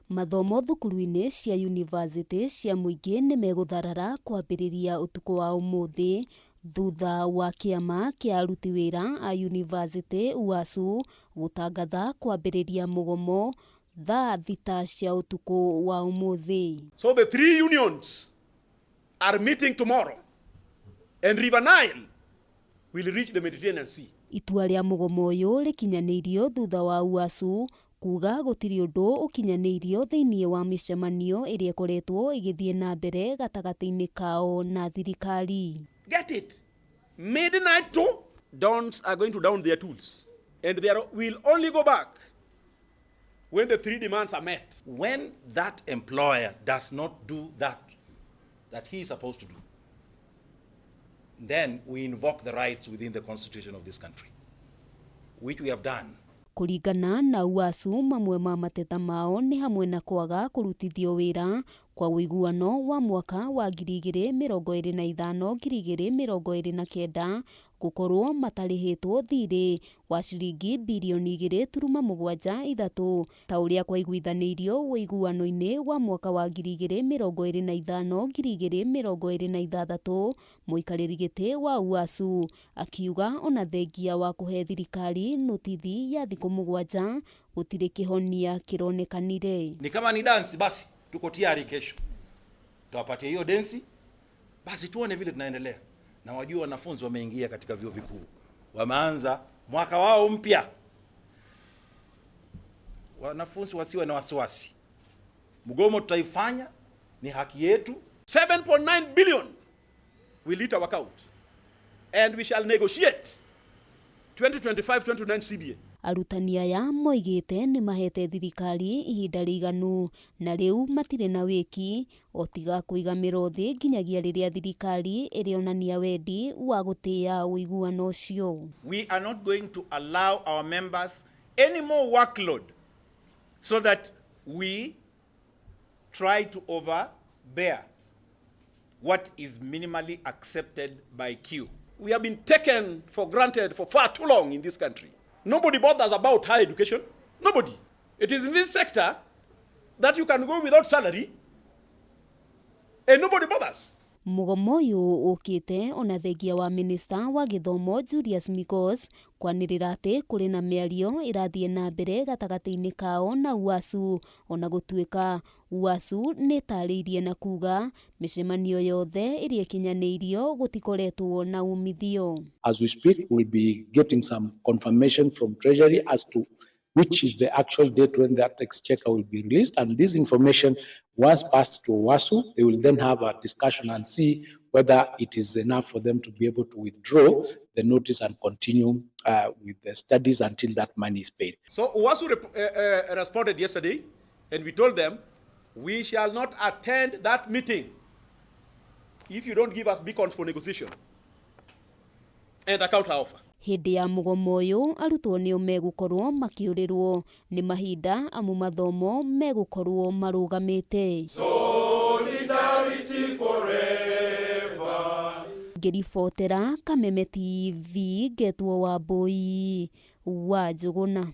Mathomo thukuru-inĩ cia yunivasĩtĩ cia mũingĩ nĩ megũtharara kwambĩrĩria ũtukũ wa ũmũthĩ thutha wa kĩama kĩa aruti wĩra a yunivasĩtĩ UASU gũtangatha kwambĩrĩria mũgomo thaa 6 cia ũtukũ wa ũmũthĩ. So the three unions are meeting tomorrow and River Nile will reach the Mediterranean Sea. Itua rĩa mũgomo ũyũ rĩkinyanĩirio thutha wa UASU kuga gũtirĩ ũndũ ũkinyanĩirio thĩinĩ wa mĩcemanio ĩrĩa ĩkoretwo ĩgĩthiĩ na mbere gatagatĩ-inĩ kao na thirikari. Get it? Midnight to dons are going to down their tools and they will only go back when the three demands are met. When that employer does not do that that he is supposed to do, then we invoke the rights within the constitution of this country, which we have done. Kũringana na UASU, mamwe ma mateta mao nĩ hamwe na kwaga kũrutithio wĩra kwa ũiguano wa mwaka wa 2025 2029, gũkorwo matarĩhĩtwo thirĩ wa ciringi birioni 2.73 ta ũrĩa kwaiguithanĩirio ũiguano-inĩ wa mwaka wa 2025 2026. Mũikarĩri gĩtĩ wa UASU akiuga ona thengia wa kũhe thirikari notithi ya thikũ 7 gũtirĩ kĩhonia kĩronekanire. Ni kama ni dansi, basi tuko tayari kesho tuwapatie hiyo densi, basi tuone vile tunaendelea. Na wajua wanafunzi wameingia katika vyuo vikuu, wameanza mwaka wao mpya. Wanafunzi wasiwe na wasiwasi, mgomo tutaifanya, ni haki yetu. 7.9 billion will hit our account and we shall negotiate 2025-2029 CBA. Arutani aya moigĩte nĩ mahete thirikari ihinda rĩiganu na rĩu matirĩ na wĩki o tiga kũiga mĩro thĩ nginyagia rĩrĩa thirikari ĩrĩonania wendi wa gũtĩĩa ũiguano ũcio. We are not going to allow our members any more workload so that we try to overbear what is minimally accepted by Q. We have been taken for granted for far too long in this country. Nobody bothers about higher education. Nobody. It is in this sector that you can go without salary and nobody bothers. Mũgomo ũyũ ũkĩte ona thengia wa minista wa gĩthomo Julius Migos kwanĩrĩra atĩ kũrĩ na mĩario ĩrathiĩ na mbere gatagatĩ-inĩ kao na UASU, ona gũtuĩka UASU nĩ ĩtarĩirie na kuga mĩcemanio yothe ĩrĩa ĩkinyanĩirio gũtikoretwo na umithio. As we speak, we'll be getting some confirmation from Treasury as to which is the actual date when that exchequer will be released. And this information, once passed to UASU, they will then have a discussion and see whether it is enough for them to be able to withdraw the notice and continue with the studies until that money is paid. So UASU responded yesterday, and we told them we shall not attend that meeting if you don't give us beacons for negotiation and a counter offer. Hĩndĩ ya mũgomo ũyũ arutwo nĩo megũkorwo makĩũrĩrwo nĩ mahinda amu mathomo megũkorwo marũgamĩte. Solidarity forever. Ngĩribotera Kameme TV ngetwo Wambui wa Njũgũna.